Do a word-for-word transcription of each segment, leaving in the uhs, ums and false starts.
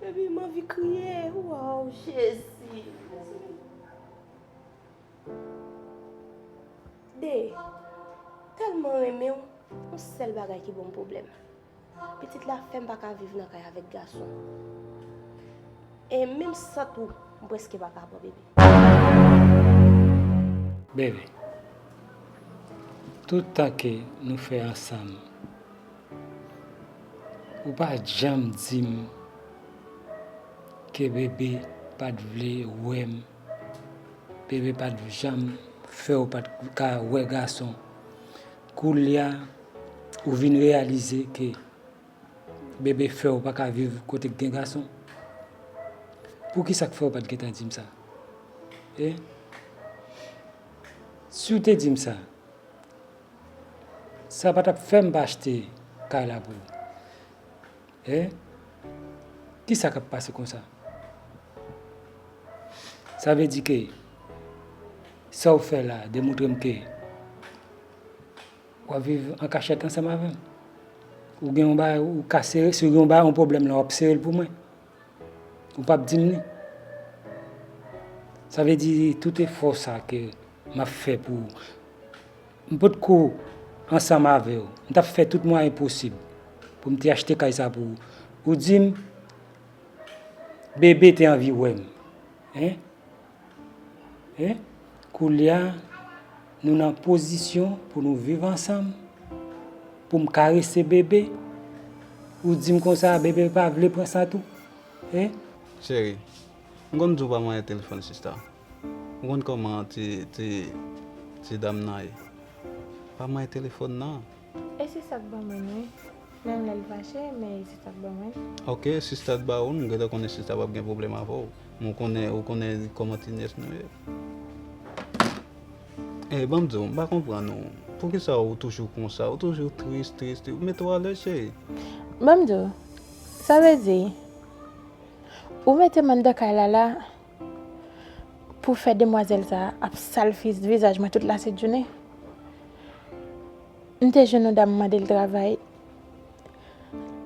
Baby, m anvi kriye. Waw, Jezi. De, tèlman renmen w, yon sèl bagay ki ban m pwoblèm. Pitit la fè m pa ka viv nan kay avèk gason. E menm sant ou, m prèske pa ka pran bebe. Bebe, tout tan ke nou fè ansanm, ou pa janm di m ke bebe pa t vle wè m, bebe pa t janm fè w pa t ka wè gason. Koulye a, ou vin reyalize ke bebe fè w pa ka viv kote k gen gason. Poukisa k fè w pa t gentan di m sa? E? Si w te di m sa, sa pa t ap fè m pa achte kay la pou ou. E? Kisa k ap pase konsa? Sa vle di ke sa w fè la demontre m ke w ap viv an kachèt ansanm avè m. Ou gen yon bagay, ou ka sere, si w gen yon bagay, yon pwoblèm la, w ap sere l pou mwen. Ou p ap di m li. Sa vle di tout efò sa ke m ap fè pou ou. M potko ansanm avè w. M t ap fè tout mwayen posib pou m te achte kay sa pou ou. Ou di m, bebe te anvi wè m. Hein? Hein? Koulye a, nou nan pozisyon pou nou viv ansanm, pou m karese bebe. Ou di m konsa, bebe pa vle pran sa tou. Hein? Cheri, m konn di w pa manyen telefòn sista. Ou konn kòman ti, ti, ti dam nan ye. Pa manyen telefòn nan. E sista k ban mwen, wi. Menm lè l fache, men e sista k ban mwen. Ok, sista t ba ou, m gentan konnen sista p ap gen pwoblèm avè w. Men w konnen, ou konnen kòman ti nyès nou ye. Eh, ban m di w, m pa konprann ou. Poukisa ou toujou konsa? Ou toujou tris, tris, tris. Mete w alèz, cheri. Ban m di w, sa vle di, ou mete m anndan kay la la, pou fè demwazèl sa a ap sal fi-, vizaj mwen tout lasent jounen. M te jwenn yon dam, m mande l travay.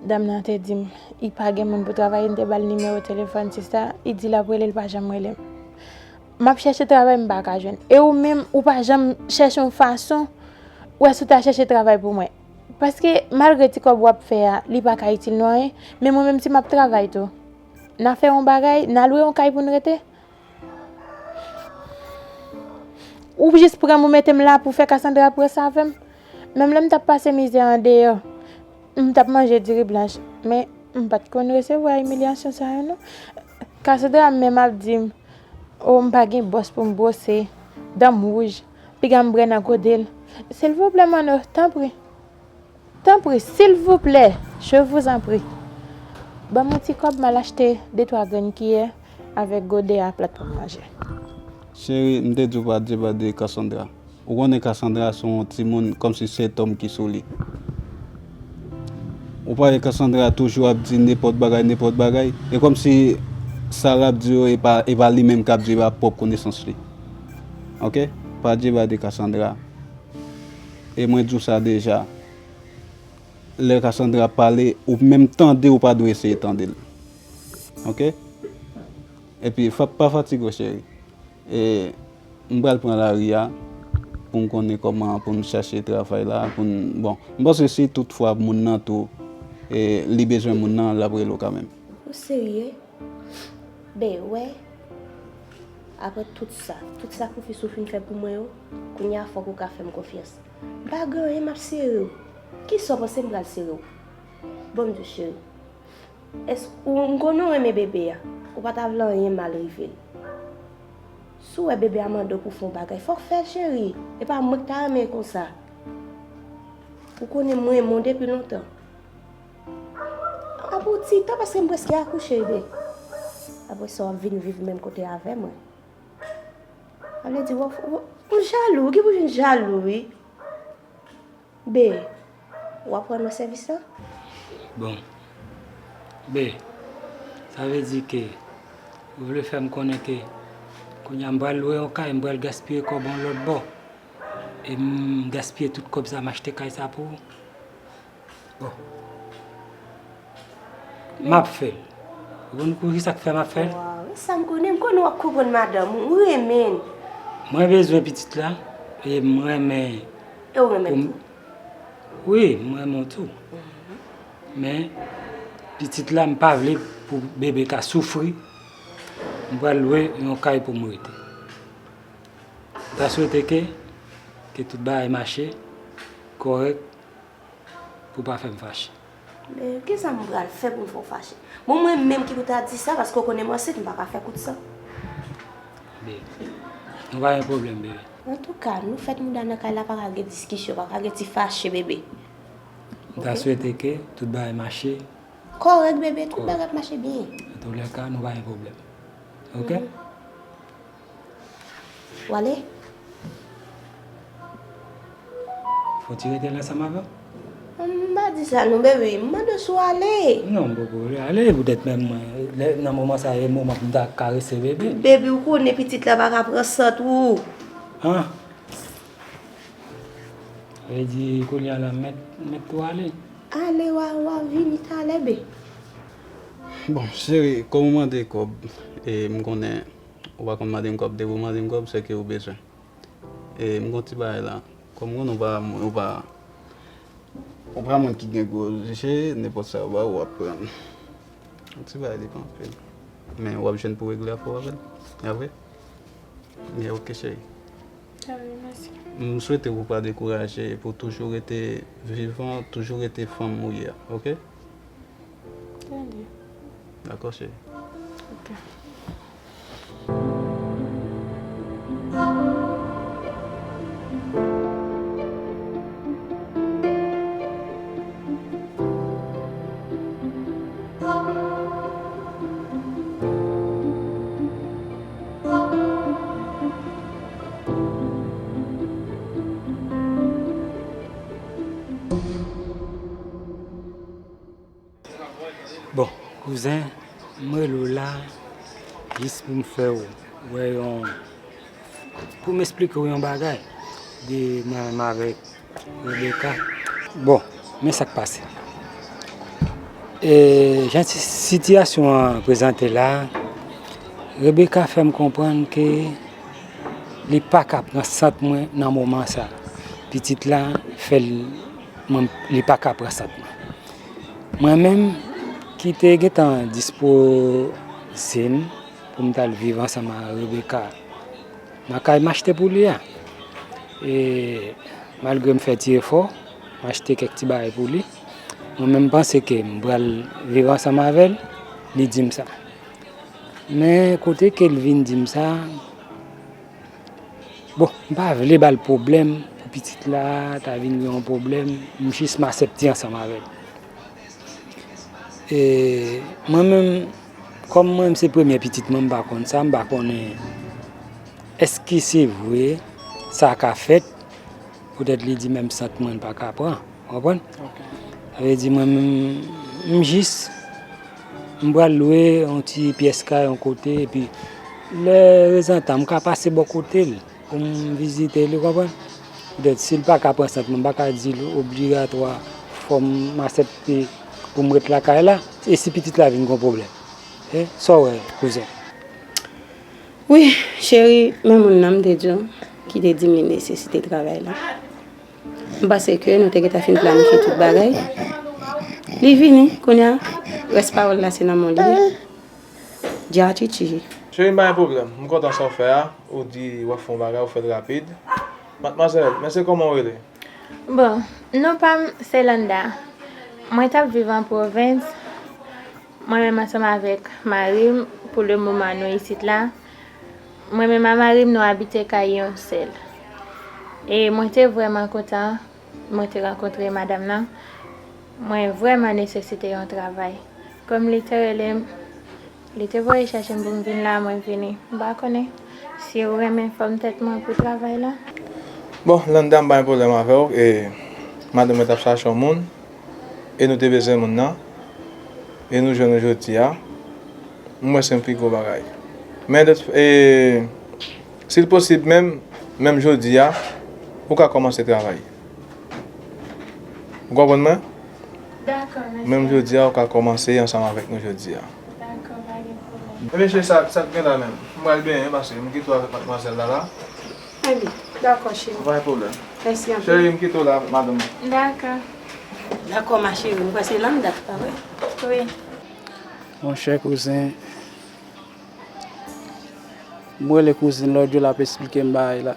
Dam nan te di m, li pa gen moun pou travay, m te ba l nimewo telefòn sista, li di l ap rele, l pa janm rele m. M ap chèche travay, m pa ka jwenn. E ou menm, ou pa janm chèche yon fason, wè si w ta chèche travay pou mwen. Paske, malgre ti kòb w ap fè a, li pa ka itil nou anyen, men mwen menm, si m ap travay tou, n a fè yon bagay, n a lwe yon kay pou n rete. Ou jis pran m, ou mete m la pou fè Cassandra pran sa avè m. Menm lè m t ap pase mizè andeyò, m t ap manje diri blanch, men m pa t konn resevwa imilyasyon sa yo non. Cassandra menm ap di m, o, m pa gen bwòs pou m bwose dan m wouj, piga m brè nan gode l. Silvouplè Manno, tanpri. Tanpri, silvouplè, je vous en prie, ban m yon ti kòb, m al achte de twa grenn kiyè avèk gode a plat pou m manje. Cheri, m te di w pa deba de Cassandra. Ou konnen Cassandra se yon timoun kòmsi se tonm ki sou li. Ou pa wè Cassandra toujou ap di nenpòt bagay, nenpòt bagay. E kòmsi sa l ap di yo, e pa, e pa li menm k ap di, e pa pwòp konesans li. Ok? Pa deba de Cassandra. E mwen di w sa deja. Lè Cassandra ap pale, ou menm tande, ou pa dwe eseye tande l. Ok? Epi, fa-, pa fatige w, cheri. E, m pral pran lari a pou m konnen kòman pou m chache travay la, pou m, bon, m panse si tout fwa moun nan tou, e, li bezwen moun nan, l ap rele w kanmenm. Ou serye? Ben, wè, apre tout sa, tout sakrifis ou fin fè pou mwen yo, kounye a fòk ou ka fè m konfyans. M pa gen anyen, m ap sere w. Kisa w panse m pral sere w? Bon, m di w, cheri, èske ou, m konnen w renmen bebe a, ou pa ta vle anyen mal rive l. Si w wè bebe a mande w pou fè yon bagay, fòk fè l, cheri. E pa mwen k ta renmen konsa. Ou konnen m renmen w depi lontan. Apre yon ti tan, paske m prèske akouche, bebe. Apre sa, w ap vin viv menm kote avè mwen. Sa vle di, w, w, ou jalou, ou gen pou vin jalou, wi. Be, w ap rann mwen sèvis la? Bon. Be, sa vle di ke ou vle fè m konnen ke kounye a m pral lwe yon kay, m pral gaspiye kòb yon lòt bò. E m gaspiye tout kòb sa, m achte kay sa pou ou? Bon. M ap fè l. Ou konn pou ki sa k fè m ap fè l? Waw, e sa m konnen, m konnen w ap konprann madanm ou, ou renmen l. Mwen bezwen pitit la, e m renmen. E w renmen l tou? Wi, m renmen w tou. Men, pitit la, m pa vle pou bebe ka soufri. M pral lwe yon kay pou m rete. M ta swete ke, ke tout bagay mache kòrèk pou w pa fè m fache. Men, kisa m pral fè pou m fè w fache? Bon, mwen menm ki pou ta di sa, paske w konnen m ansent, m pa ka fè kout san. Men, nou pa gen pwoblèm, bebe. Antouka, nou fèt mouda nan kay la, pa ka gen diskisyon, pa ka gen ti fache, bebe. M ta swete ke tout bagay mache. Kòrèk, bebe, tout bagay ap mache byen. Antoulèka, nou pa gen pwoblèm. Oke? W ale? Fò w ti rete la ansanm avè m? M pa di sa non, bebe. M mande w si w ale. Non, m poko vle ale poutèt menm mwen. Lè, nan moman sa, e moman pou m ta karese bebe. Bebe, ou konnen pitit la pa ka pran sant ou. An? Vle di, kounye a la, m mèt, m mèt tou ale. Ale, w a, w a vini talè, be. Bon, cheri, kòm ou mande kòb, e m konnen ou pa konn mande m kòb, depi ou mande m kòb, se ke ou bezwen. E m gon ti bagay la. Kòm ou konnen ou pa, ou pa, ou pa moun ki gen gwo je, nenpòt sa yo ba ou, w ap pran. Yon ti bagay li pa anpil. Men w ap jwenn pou regle afè w avè l. A vre? Men oke, cheri. Tande, mèsi. M swete pou w pa dekouraje, pou w toujou rete vivan, toujou rete fanm ou ye a, oke? Tande. Dakò, cheri. Oke. Bon, kouzen, m rele w la jis pou m fè w wè yon, pou m esplike w yon bagay de mwen menm avèk Rebecca. Bon, men sa k pase. E, jan si-, sitiyasyon an prezante la, Rebecca fè m konprann ke li pa ka pran sant mwen nan moman sa. Pitit la fè l, mwen, li pa ka pran sant mwen. Mwen menm, ki te gentan dispoze m pou m t al viv ansanm ak Rebecca nan kay m achte pou li a. E malgre m fè ti efò, m achte kèk ti bagay pou li, mwen menm m panse ke m pral viv ansanm avè l, li di m sa. Men kote ke l vin di m sa, bon, m pa vle ba l pwoblèm pou pitit la ta vin gen yon pwoblèm, m jis m asèpte ansanm avè l. E mwen menm, kòm mwen menm se premye pitit mwen, m pa konn sa, m pa konnen èske se vre sa ka fèt, poutèt li di menm sant mwen l pa ka pran. Ou konprann? Ok. Sa vle di mwen menm, m jis, m pral lwe yon ti pyès kay yon kote, epi lè rezantan, m ka pase bò kote l pou m vizite l, ou konprann? Poutèt si l pa ka pran sant mwen, m pa ka di l obligatwa fò m aksepte pou m ret lakay la, e si pitit la vin gon pwoblèm? E sa w wè, kouzen? Wi, cheri, men moun nan m te di w ki te di m li nesesite travay la. M panse ke nou te gentan fin planifye tout bagay. Li vini, kounye a, rès pawòl la se nan men w li ye. Dja chichi. Cheri, m pa gen pwoblèm. M kontan sa w fè a. Ou di w ap fè yon bagay, ou fè l rapid. Madmwazèl, mesye, kòman w rele? Bon, non pa m se Landa. Mwen t ap viv an pwovens. Mwen menm ansanm avèk mari m, pou le moman nou isit la. Mwen menm ak mari m, nou abite kay yon sèl. E mwen te vrèman kontan Mwen te rankontre madanm nan, mwen vrèman nesesite yon travay. Kòm li te rele m, li te voye chèche m pou m vin la, mwen vini. M pa konnen si ou renmen fòm tèt mwen pou travay la. Bon, Landa, m pa gen pwoblèm avè w. E, madanm mwen t ap chache yon moun, e nou te bezwen moun nan, e nou jwenn ou jodi a. M wè se yon pi gwo bagay. Men, e, si l posib menm, menm jodi a, ou ka kòmanse travay. Ou konprann mwen? Dakò, mesye. Menm jodi a, ou ka kòmanse ansanm avèk nou jodi a. Dakò, pa gen pwoblèm. Ebyen, cheri, sa, sa k gen la menm? M pral benyen paske m kite w avèk madmwazèl la la. Ebyen, dakò, cheri. Pa gen pwoblèm. Mèsi anpil. Cheri, m kite w la avèk madanm mwen. Dakò. Dakò, ma chérie, m kwè se Landa, pa vre? Wi. Monchè kouzen, m rele kouzin lòt jou, l ap esplike m bagay la.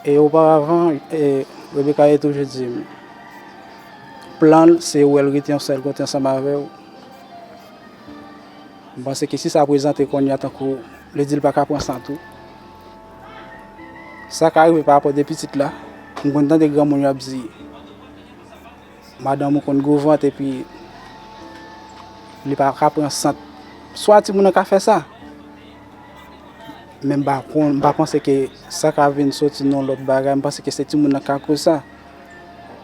E oparavan, e, Rebecca te toujou di m, plan l, se wè l rete yon sèl kote ansanm avè w. M panse ke si sa prezante kounye a tankou li di l pa ka pran sant ou, sa ka rive pa rapò de pitit la. M konn tande granmoun yo ap di, madanm ou konn gwo vant epi li pa ka pran sant. Swa timoun nan ka fè sa. Men m pa konn, m pa panse ke sa ka vin soti nan yon lòt bagay. M panse ke se timoun nan k ka koz sa.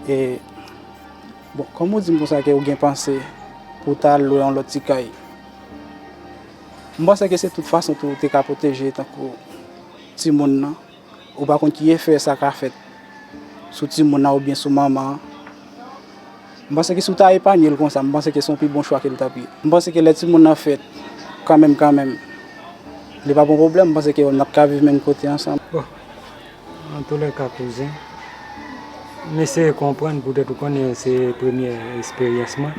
E, bon, kòm ou di m konsa ke ou gen panse pou w ta al lwe yon lòt ti kay, m panse ke se tout fason tou ou te ka pwoteje tankou timoun nan. Ou pa konn ki efè sa ka fèt sou timoun nan oubyen sou manman an. M panse ke si w ta epanye l konsa, m panse ke se yon pi bon chwa ke l t ap ye. M panse ke lè timoun nan fèt, kanmenm, kanmenm, li p ap yon pwoblèm. M panse ke n ap ka viv menm kote ansanm. Bon, antoulèka, kouzen, m eseye konprann, poutèt ou konnen se premye esperyans mwen.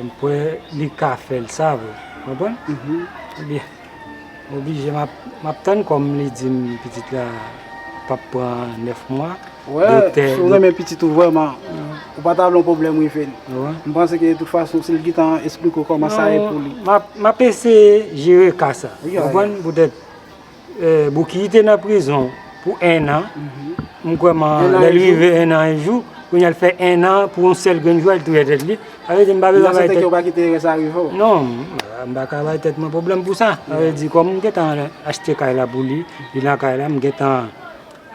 M kwè li ka fè l sa vre. Konprann? Mhm. Ebyen, m oblije, m ap, m ap tann kòm li di m pitit la p ap pran nèf mwa. Wè, doktè, si w renmen pitit ou vrèman, ou pa ta vle yon pwoblèm rive l. Wè. M panse ke de tout fason, si l gentan esplike w kòman sa ye pou li. Non, m ap, m ap eseye jere ka sa. Wi, wi. Konprann? Poutèt, eh, Bouki te nan prizon pou enn an. Mhm. M kwè man, lè l rive enn an e jou, kounye a l fè enn an pou yon sèl grenn jou, l touye tèt li. Sa vle di m pa bezwen bay tèt. Nan sante ke w pa kite erè sa rive w. Non, m pa ka bay tèt mwen pwoblèm pou sa. Sa vle di kòm m gentan achte kay la pou li, li nan kay la, m gentan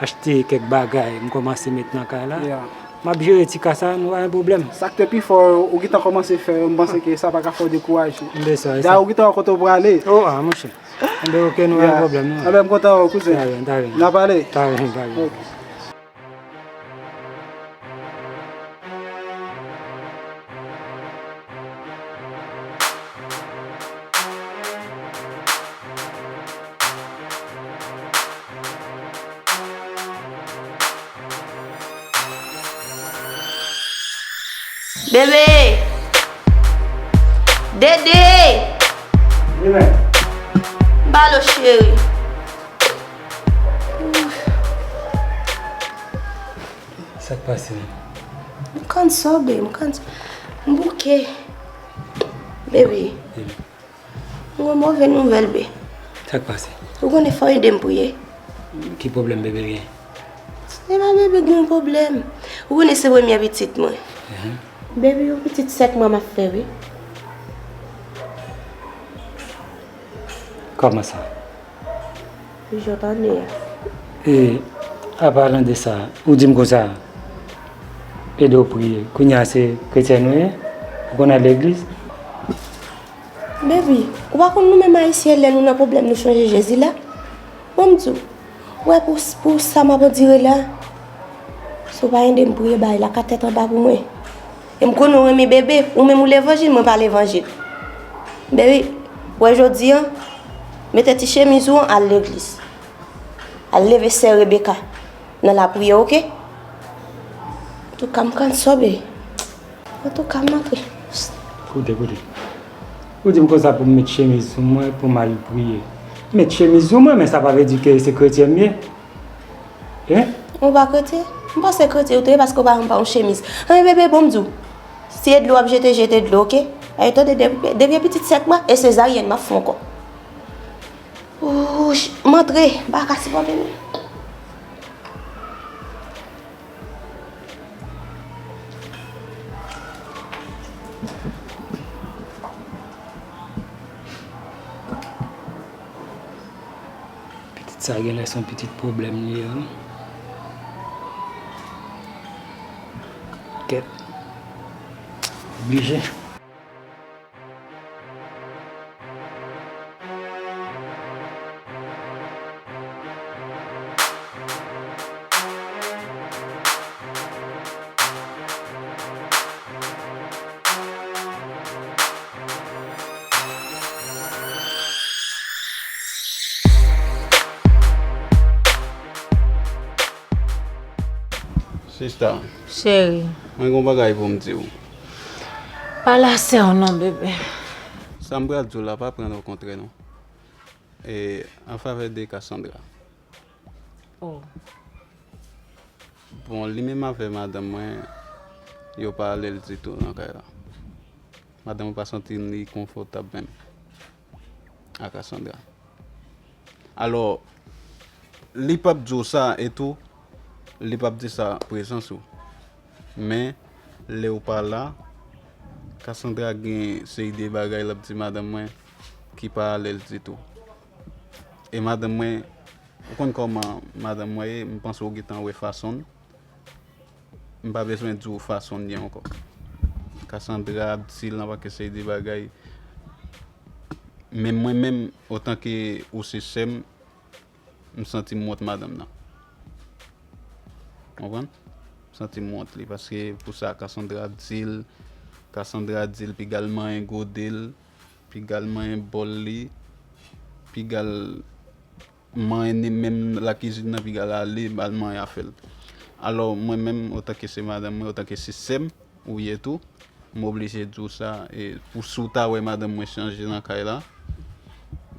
achte kèk bagay, m kòmanse met nan kay la. Yeah. M ap jere ti ka sa, nou pa gen pwoblèm. Sa k te pi fò, ou gentan kòmanse fè yo, m panse ke sa pa ka fè w dekouraje. M bezwen sa. Dayè, ou gentan wè kote w prale. Oh, ah, monchè. Enben, oke, nou pa gen pwoblèm, non. Enben, m kontan wè w, kouzen. Ta byen, ta byen. N a pale? Ta byen, ta byen. Oke. Bebe! Dede! Wi, men. Balo, cheri. Sa k pase? M konn sobe, m konn so-, m bouke. Bebe. Bebe. M gen move nouvèl, be. Sa k pase? Ou konnen fò w ede m priye. Ki pwoblèm bebe gen? Se pa bebe gen yon pwoblèm. Ou konnen se premyè pitit mwen. Ehe. Bebe, yon pitit sèt mwa m ap fè, wi. Kòman sa? Jan w tande a. E, apalan de sa, ou di m konsa, ede w priye. Kounye a se kretyèn ou ye? Ou konn al legliz? Baby, ou pa konn nou menm Ayisyen, lè nou nan pwoblèm, nou chonje Jezi la? Bon, m di w, ou wè pou, pou sa m ap andire la, si w pa ede m priye, bagay la ka tèt anba pou mwen. E m konnen w renmen bebe, ou menm ou levanjil, mwen pa levanjil. Baby, ou wè jodi an, mete ti chemiz ou an, al legliz. Al leve sè Rebecca nan lapriyè, oke? Antouka, m kann sobe. Antouka, m antre. Koute, koute. Ou di m konsa pou m met chemiz sou mwen, pou m al priye. Met chemiz sou mwen, men sa pa vle di ke se kretyen m ye. Hein? Ou pa kretyen? M panse kretyen ou te ye paske ou pa janm pa yon chemiz. Anyen bebe, bon m di w. Si e dlo w ap jete, jete dlo, oke? Ay, tande, depi, depi pitit sèt mwa, e sezaryèn m ap fè ankò. Wouch, m antre, m pa ka sipòte non. Pitit sa genlè se yon pitit pwoblèm li ye wi. Kèt. Oblije. Sista. Cheri. Mwen gen yon bagay pou m di w. Pale a sè w non, bebe. Sa m pral di w la pa pran l okontrè non. E, an favè de Cassandra. Oh. Bon, li menm avè madanm mwen, yo pa ale l ditou nan kay la. Madanm mwen pa santi li konfòtab menm ak Cassandra. Alò, li p ap di w sa e tou, li p ap di sa prezans ou. Men, lè w pa la, Cassandra gen seri de bagay l ap di madanm mwen ki pa ale l ditou. E madanm mwen, ou konn kòman madanm mwen ye, m panse w gentan wè fason l. M pa bezwen di w fason l ye ankò. Cassandra ap di l nan pakèt seri de bagay. Men mwen menm, otanke ou se sè m, m santi m wont madanm nan. Konprann? M santi m wont li, paske pou sa Cassandra ap di l, Cassandra di l piga l manyen gode l, piga l manyen bòl li, piga l manyen ni menm lakizin nan, piga l ale, ba l manyen afè l. Alò, mwen menm, otanke se madanm mwen, otanke se sè m, ou ye tou, m oblije di w sa, e pou si w ta wè madanm mwen chanje nan kay la,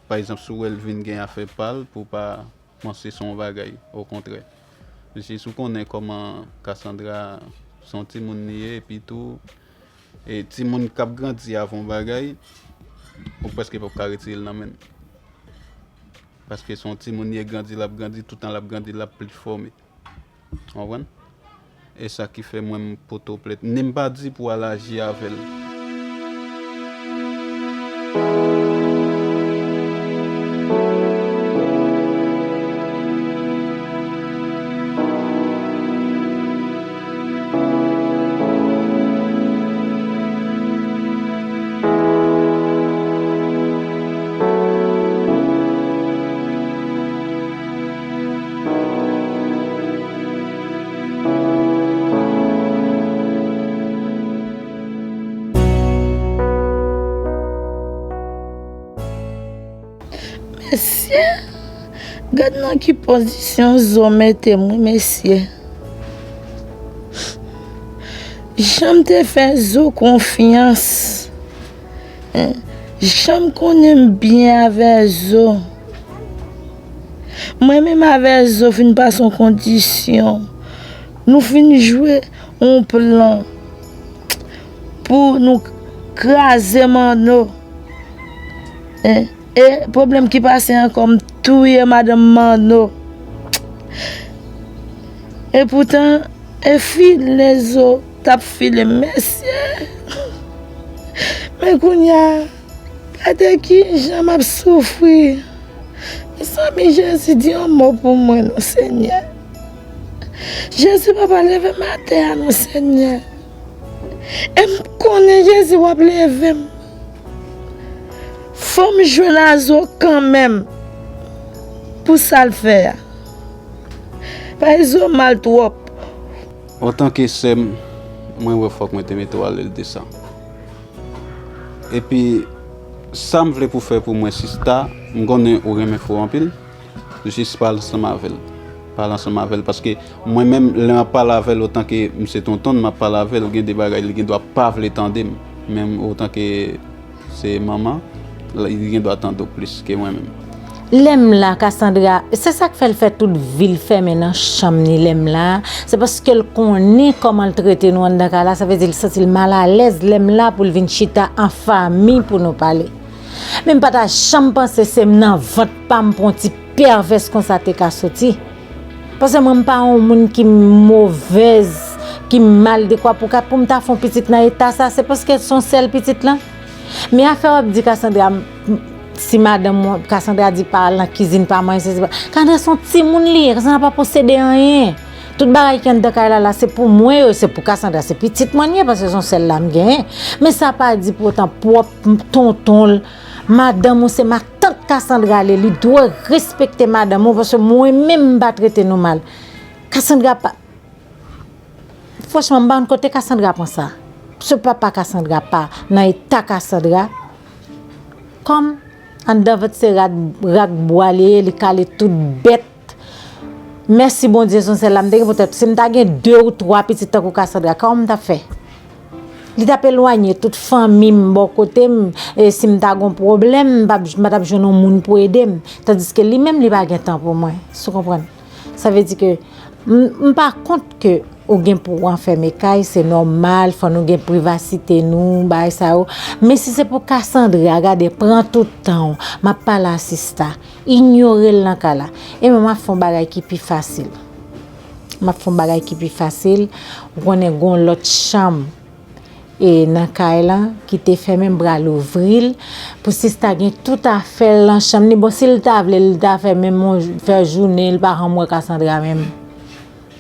pa egzanp, si w wè l vin gen afè pa l, pou w pa panse se yon bagay, okontrè. Jis ou konnen kòman Cassandra se yon timoun li ye, epi tou, e timoun k ap grandi avè yon bagay, ou prèske p ap ka retire l nan men l. Paske se yon timoun li ye, grandi l ap grandi, toutan l ap grandi, l ap pli fòme. Konprann? E sa ki fè mwen m pote w plent. Ni m pa di pou w al aji avè l. Mesye, gad nan ki pozisyon zo mete m wi, mesye. Jan m te fè zo konfyans. Jan m konnen m byen avè zo. Mwen menm avè zo fin pase yon kondisyon. Nou fin jwe yon plan pou nou kraze Manno. E pwoblèm ki pase ankò, m touye madanm Manno. Epoutan, e file zo t ap file m, mesye. Men kounye a, gade kijan m ap soufri. Mezanmi, Jezi, di yon mo pou mwen non, Senyè. Jezi, papa, leve m atè a non, Senyè. E m konnen Jezi w ap leve m. Fò m jwenn a zo kanmenm pou sa l fè a. Paske zo mal twòp. Antanke sè m, mwen wè fòk mwen te mete w alèz de sa. Epi, sa m vle pou fè pou mwen, sista, m konnen ou renmen frè w anpil. Jis pale ansanm avè l. Pale ansanm avè l, paske mwen menm, lè m ap pale avè l, otanke m se tonton l, m ap pale avè l, gen de bagay li gen dwa pa vle tande m. Men otanke se manman, li gen dwa tande w plis ke mwen menm. Lè m la, Cassandra, se sa k fè l fè tout vi l fèmen nan chanm ni lè m la, se paske l konnen kòman l trete nou anndan kay la, sa vle di l santi l malalèz lè m la pou l vin chita an fanmi pou nou pale. Men m pa ta janm panse se m nan vant pa m pou yon ti pèvès konsa te ka soti. Paske mwen m pa yon moun ki movèz, ki mal dekwa pou ka, pou m ta fè yon pitit nan eta sa, se paske se yon sèl pitit lan. Men afè w ap di Cassandra, m, si madanm mwen, Cassandra di pa al nan kizin, pa manje, se pa, Cassandra se yon timoun li ye, Cassandra pa posede anyen. Tout bagay ki anndan kay la, la, se pou mwen yo, se pou Cassandra, se pitit mwen li ye, paske se yon sèl la m genyen. Men sa pa di pou otan pwòp tonton l, madanm ou se matant Cassandra li, li dwe respekte madanm ou, paske mwen menm m pa trete nou mal. Cassandra pa, Franchman, m pa konn kote Cassandra pran sa. Se papa Cassandra pa nan eta Cassandra. Kòm anndan vant se rad, rak bwa li ye, li kale tout bèt. Mèsi Bondye, se yon sèl la m te gen poutèt. Si m ta gen de ou twa pitit tankou Cassandra, kòman m t ap fè? Li t ap elwanye tout fanmi m bò kote m, e si m ta gen yon pwoblèm, m p ap, m pa t ap jwenn yon moun pou ede m. Tandiske li menm, li pa gen tan pou mwen. Si w konprann? Sa vle di ke m, m pa kont ke ou gen pou w anfème kay, se nòmal, fò nou gen privasite nou, bagay sa yo. Men si se pou Cassandra, gade, pran tout tan w, m ap pale a sista, inyore l nan kay la. E mwen, m ap fè yon bagay ki pi fasil. M ap fè yon bagay ki pi fasil. Ou konnen gen yon lòt chanm e nan kay lan, ki te fèmen, m pral ouvri l, pou sista gen tout afè l nan chanm li. Bon, si l ta vle, l ta fè menm yon, fè jounen, l pa janm wè Cassandra menm.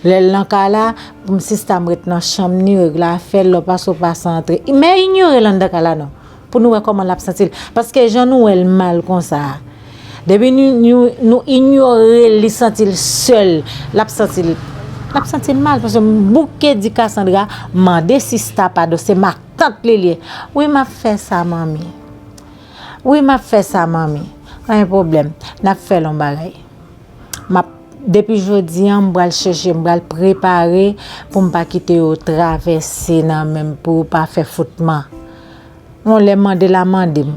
Lè l nan kay la, pou m sista m ret nan chanm ni, regle afè l, lè w pase, w pase antre. Men inyore l anndan kay la non, pou nou wè kòman l ap santi l. Paske jan nou wè l mal konsa a, depi nou, nou, nou inyore l, li santi l sèl, l ap santi l, l ap santi l mal. Paske m bouke di Cassandra, mande sista padon, se matant li li ye. Wi, m ap fè sa, manmi. Wi, m ap fè sa, manmi. Pa gen pwoblèm. N ap fè l yon bagay. M ap, depi jodi a, m pral chèche, m pral prepare pou m pa kite yo travèse nan men m, pou yo pa fè foutman. Yon lè mande l a mande m.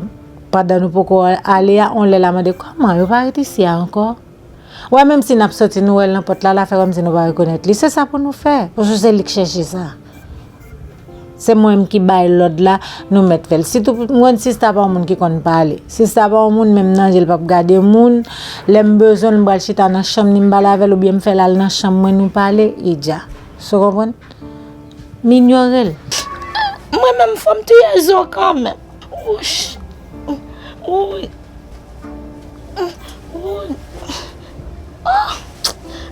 Pandan nou poko ale a, yon lè l a mande, kòman, yo pa ret isi a ankò? Wè, menm si n ap soti, nou wè l nan pòt la, l a fè kòmsi nou pa rekonèt li. Se sa pou nou fè. Paske se li k chèche sa. Se mwen menm ki bay lòd la, nou mèt fè l. Sitou, m konn sista pa yon moun ki konn pale. Sista pa yon moun, menm nan je l p ap gade moun. Lè m bezwen l, m pral chita nan chanm ni, m pale avè l, oubyen m fè l al nan chanm mwen, nou pale, e dja. Sa w konprann? M inyore l. Mwen menm, fò m touye zo kanmenm. Wouch. Wouy. Wouy. Oh,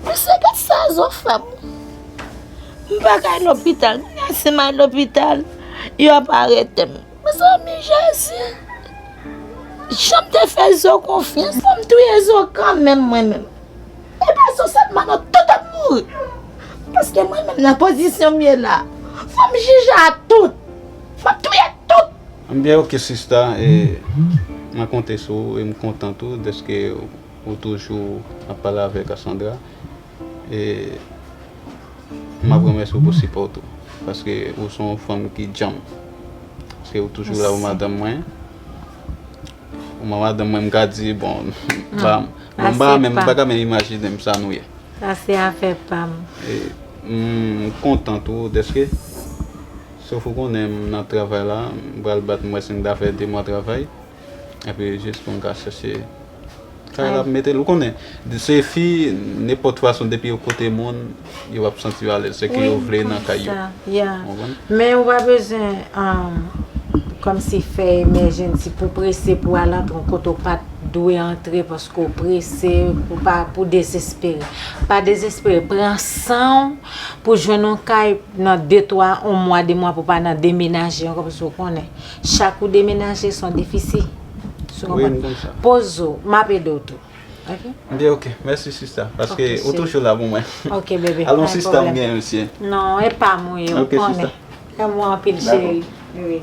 mesye, gad sa zo fè m. M pa ka al lopital. Kounye a, si m al lopital, yo ap arete m. Mezanmi, Jezi. Jan m te fè zo konfyans, fò m touye zo kanmenm, mwen menm. E pa zo sèlman non, tout ap mouri. Paske mwen menm nan pozisyon m ye la, fò m jije a tout. M ap touye tout. Byen, ok, sista, e, mwen konte sou ou e m kontan tou dèske ou toujou ap pale avèk Cassandra. E m ap remèsye w pou sipò w tou. Paske ou se yon fanm ki djanm. Paske ou toujou la pou madanm mwen. Ou madanm mwen, m ka di, bon, m pa, bon, m pa menm, m pa ka menm imajine m sa nou ye. Sa se afè pa m. E, m kontan tou dèske, sof ou konnen m nan travay la, m pral bat, m wè si m ta fè de mwa travay. Epi jis pou m ka chèche kay la, ap mete l. Ou konnen, se fi, nenpòt fason, depi yo kote moun, yo ap santi yo alèz. Se ke yo vle nan kay yo. Konsa, yeah. Ou konprann? Men ou pa bezwen, um, kòmsi fè emèjennsi pou prese pou al antre yon kote ou pa t dwe antre paske w prese, pou pa, pou dezespere. Pa dezespere, pran san w pou jwenn yon kay nan de, twa, yon mwa, de mwa pou pa nan demenaje ankò, paske w konnen, chak ou demenaje, se yon defisi. Ou konprann? Poze w, m ap ede w tou. Ok? Byen, ok. Mèsi, sista. Paske ou toujou la pou mwen. Ok, bebe. Alon, sista, m gen mesye. Non, e pa m ou ye, ou konnen. Renmen w anpil, cheri. Wi.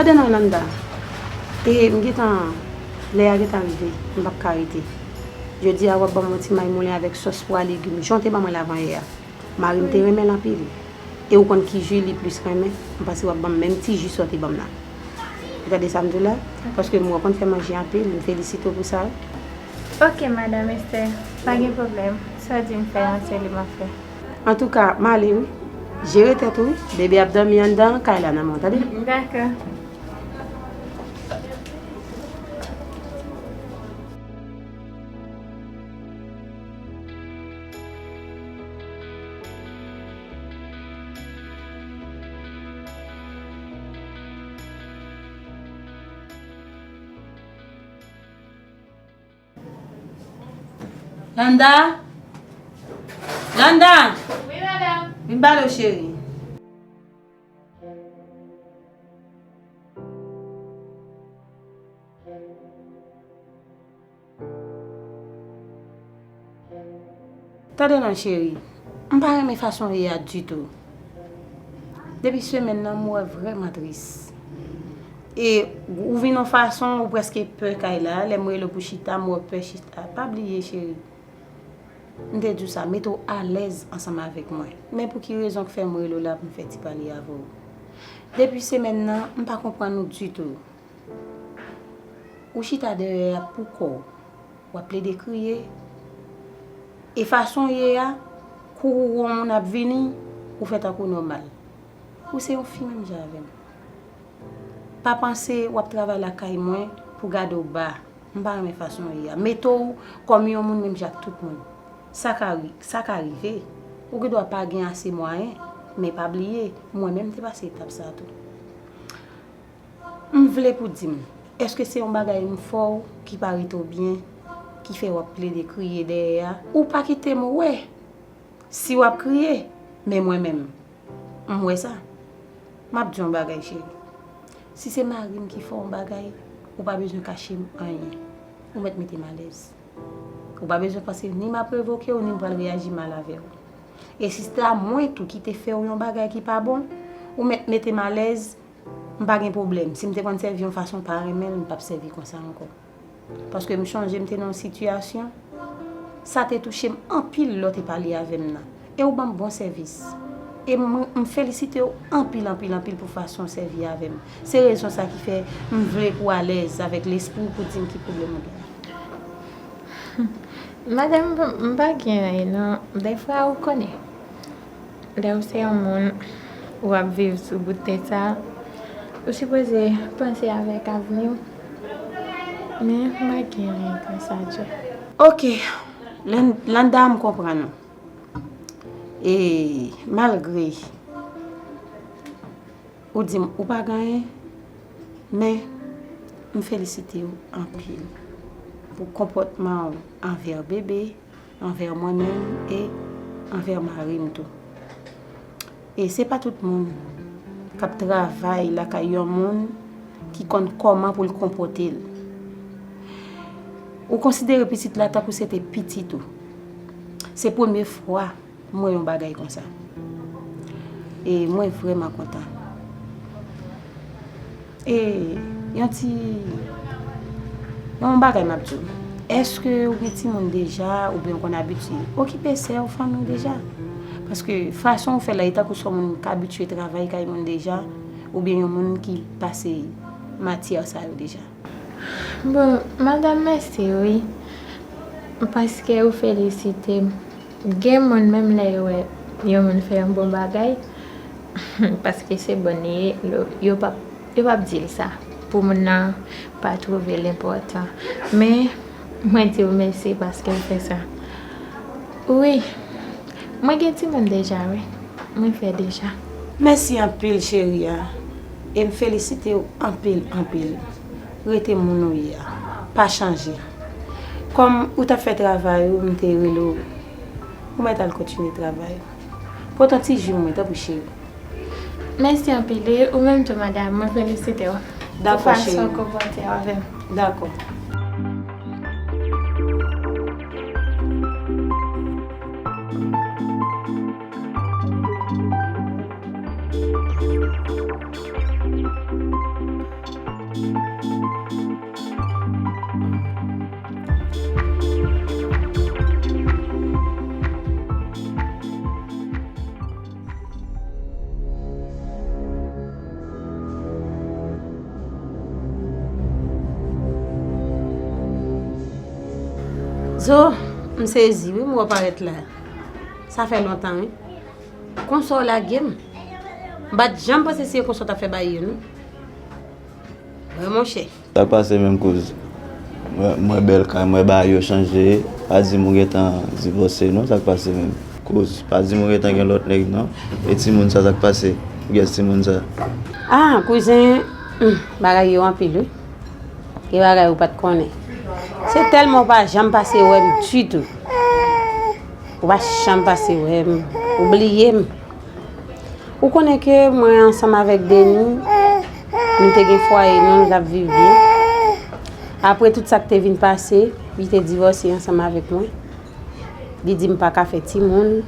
Tande non, Landa. E m gentan, lè a gentan rive, m p ap ka rete. Jodi a, w ap ban m yon ti may moulen avèk sòs pwa legim, jan w te ban mwen l avanyè a. Mari m te renmen l anpil. E ou konn ki ji li plis renmen, m panse w ap ban m menm ti ji sa w te ban m nan. Ou tande sa m di w la? Paske m wè w konn fè manje anpil, m felisite w pou sa wi. Ok, Madanm Esther, pa gen pwoblèm. Sa w di m fè an, se li m ap fè. Antouka, m ale wi. Jere tèt ou wi. Bebe ap dòmi anndan kay la nan men w, tande? Dakò. Landa! Landa! Wi, madanm. Vin pale w, cheri. Tande non, cheri. M pa renmen fason w ye a ditou. Depi semèn nan, m wè w vrèman tris. E ou vin yon fason, ou prèske pè kay la. Lè m rele w pou chita, m wè w pè chita. Pa bliye, cheri. M te di w sa, mete w alèz ansanm avèk mwen. Men pou ki rezon k fè m rele w la pou m fè ti pale avè w? Depi semèn nan, m pa konprann ou ditou. Ou chita dèyè a pou kò w. W ap plede kriye. E fason w ye a, kou ou wè yon moun ap vini, ou fè tankou nòmal. Ou se yon fi menm jan avè m. Pa panse w ap travay lakay mwen pou gade w ba. M pa renmen fason w ye a. Mete w kòm yon moun menm jan ak tout moun. Sa ka ri-, sa ka rive. Ou gen dwa pa gen ase mwayen, men pa bliye, mwen menm m te pase etap sa a tou. M vle pou di m, èske se yon bagay m fè w ki pa rete w byen, ki fè w ap plede kriye dèyè a? Ou pa kite m wè si w ap kriye, men mwen menm, m wè sa. M ap di w yon bagay, cheri. Si se mari m ki fè w yon bagay, ou pa bezwen kache m anyen. Ou mèt mete m alèz. Ou pa bezwen panse ni m ap revoke w, ni m pral reyaji mal avè w. E si se ta mwen tou ki te fè w yon bagay ki pa bon, ou mèt mete m alèz, m pa gen pwoblèm. Si m te konn sèvi yon fason pa renmen l, m p ap sèvi konsa ankò. Paske m chonje m te nan yon sitiyasyon, sa te touche m anpil lè w te pale avè m nan. E ou ban m bon sèvis. E m, m felisite w anpil, anpil, anpil pou fason w sèvi avè m. Se rezon sa ki fè m vle pou w alèz avèk lespri w pou di m ki pwoblèm ou gen. Madanm, m pa gen anyen non. Dèfwa, ou konnen. Lè w se yon moun, w ap viv sou bout tè sa, ou sipoze panse avèk avni w. Men, m pa gen anyen konsa, Djo. Ok, Lan-, Landa, m konprann ou. E malgre ou di m ou pa gen anyen, men m felisite w anpil pou konpòtman w anvè bebe, anvè mwen menm e anvè mari m tou. E se pa tout moun k ap travay lakay yon moun ki konn kòman pou l konpòte l. Ou konsidere pitit la tankou se te pitit ou. Se premye fwa m wè yon bagay konsa. E mwen vrèman kontan. E yon ti, yon bagay m ap di w. Èske ou gen timoun deja, oubyen ou konn abitye okipe sè w, fanmi w deja? Paske fason w fè la, e tankou se yon moun k abitye travay kay moun deja, oubyen yon moun ki pase matyè sa yo deja. Bon, madanm, mèsi wi, paske ou felisite m. Gen moun, menm lè yo wè yon moun fè yon bon bagay, paske se bon li ye, yo, yo p ap, yo p ap di l sa, pou moun nan pa twouve l enpòtan. Men, mwen di w mèsi paske w fè sa. Wi, mwen gen timoun deja, wi. Mwen fè deja. Mèsi anpil, cheri a. E m felisite w anpil, anpil. Rete moun ou ye a. Pa chanje. Kòm ou t ap fè travay ou, m te rele w. Ou mèt al kontinye travay ou. Pote yon ti ji mwen, tanpri, cheri. Mèsi anpil, e ou menm tou, madanm. Mwen felisite w pou fason w konpòte w avè m. Dakò. Zo, m sezi wi, m wè w parèt la. Sa fè lontan wi. Konsa w lage m. M pa t janm panse se konsa w t ap fè bagay yo non. Wi monchè. Sa k pase menm kouz? Mwen, mwen bèl kay, mwen bagay yo chanje. Pa di m ou gentan divòse non, sa k pase menm? Kouz, pa di m ou gentan gen lòt nèg non. E timoun sa, sa k pase? Kiyès timoun sa? Ah, kouzen, hmm, bagay yo anpil wi. Gen bagay ou pa t konnen. Se tèlman ou pa janm pase wè m ditou. Ou pa janm pase wè m. Ou bliye m. Ou konnen ke mwen ansanm avèk Deni, nou te gen fwaye nou, nou t ap viv byen. Apre tout sa k te vin pase, li te divòse ansanm avèk mwen. Li di m pa ka fè timoun,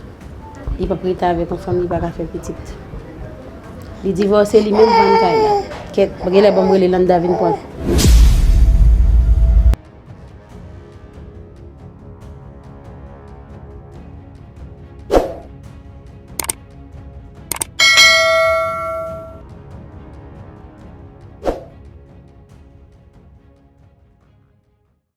li p ap rete avèk yon fanm, li pa ka fè pitit. Li divòse, li menm vann kay la. Kèt, genlè ban m rele Landa vin pran l.